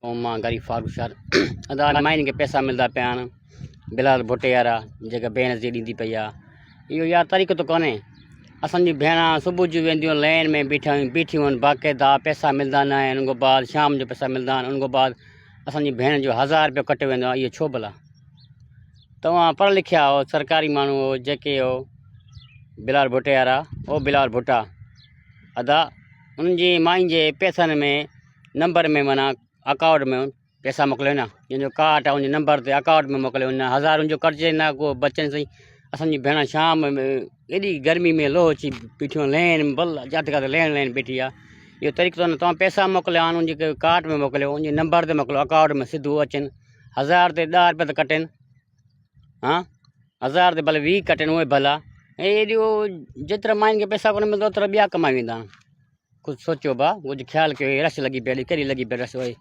مان غريب فاروق شر ادا مائن کي پئسا ملدا پيا آهن بلال ڀٽي وارا جيڪا بينظير ڏيندي پئي آ اهو يار طريقو ته ڪونهي اسان جون ڀيڻا صبح جو وينديون لين ۾ بيٺا بيٺيون آهن باقاعده پئسا ملدا نه آهن ان کان بعد شام جو پئسا ملدا آهن ان کان بعد اسان جي ڀيڻ جو هزار روپيو ڪٽيو ويندو آهي اهو ڇو ڀلا توهان پڙهيا لکيا آهو سرڪاري ماڻهو هو جيڪي هو بلال ڀٽي وارا او بلال ڀٽا ادا انهن جي مائين جي پئسن ۾ نمبر ۾ معنيٰ اڪائونٽ ۾ پئسا موڪليو نه جنهن جو ڪارڊ آهي ان جي نمبر تي اڪائونٽ ۾ موڪليو نه هزارن جو ڪٽجي نه ڪو بچن سائين اسانجي ڀيڻ شام ۾ ايڏي گرمي ۾ لوهه اچي بيٺيون لين بل جات ڪات لين لين بيٺي آهي اهو طريقو نه توهان پئسا موڪليا آهن ان جي ڪارڊ ۾ موڪليو ان جي نمبر تي موڪليو اڪائونٽ ۾ سڌو اچن هزار تي ڏهه روپيا ته ڪٽن ها هزار تي ڀلي 20 ڪٽن اهي ڀلا ۽ ايڏيو جيترا ماين کي پئسا ڪونه ملندو اوترا ٻيا ڪمائي ويندا. ڪجهه سوچيو ڀا ڪجهه خيال ڪيو هي رش لڳي پئي ڪهڙي لڳي پئي رش اهي.